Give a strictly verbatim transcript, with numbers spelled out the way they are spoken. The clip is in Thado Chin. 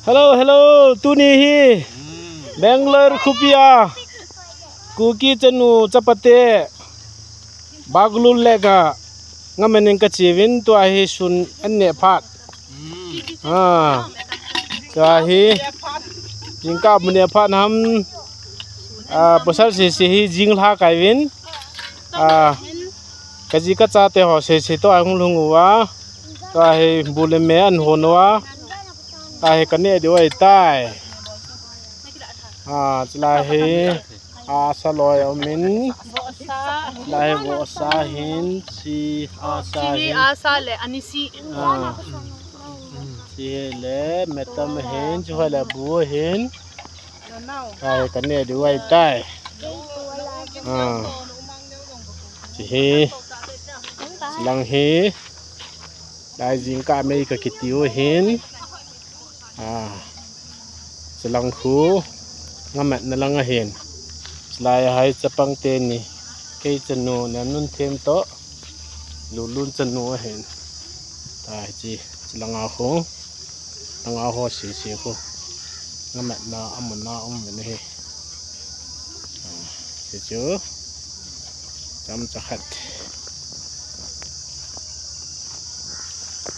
Hello, hello, tuni hi Bangalore khopia Kuki chanu chapate Bagalul leka ngamenin kacheuvin, tua hi sun an neh phat. Ah, tua hi jingkah mun neh phat ham, ah, pasal sese hi jing lha kaivin. Ah, kaji kachate ho sese toh ahung lhung uva. Tua hi bu le me an hon uva. Tua hi kaneh diu ahitai. Ah, chulai hi asa loi aumin. Chulai hi vohsa hin, chi asa hin. Asa le anisi. Ah. Chi hi le metam hin, chi hi le bu hin. Tua hi kaneh diu ahitai. Ah. Chi hi. Chulang hi. Lai jingkah mei kakitiu hin. Ah, chulang khu ngamatna lang ahin. Chulai a hi chapang teni. Kei chanu Nemnunthem toh Lulun chanu ahin. Tua hi chi, chulanga khu, langa ho sese khu ngamatna amun a um uvin ahi. Ah, hichu chomcha khat.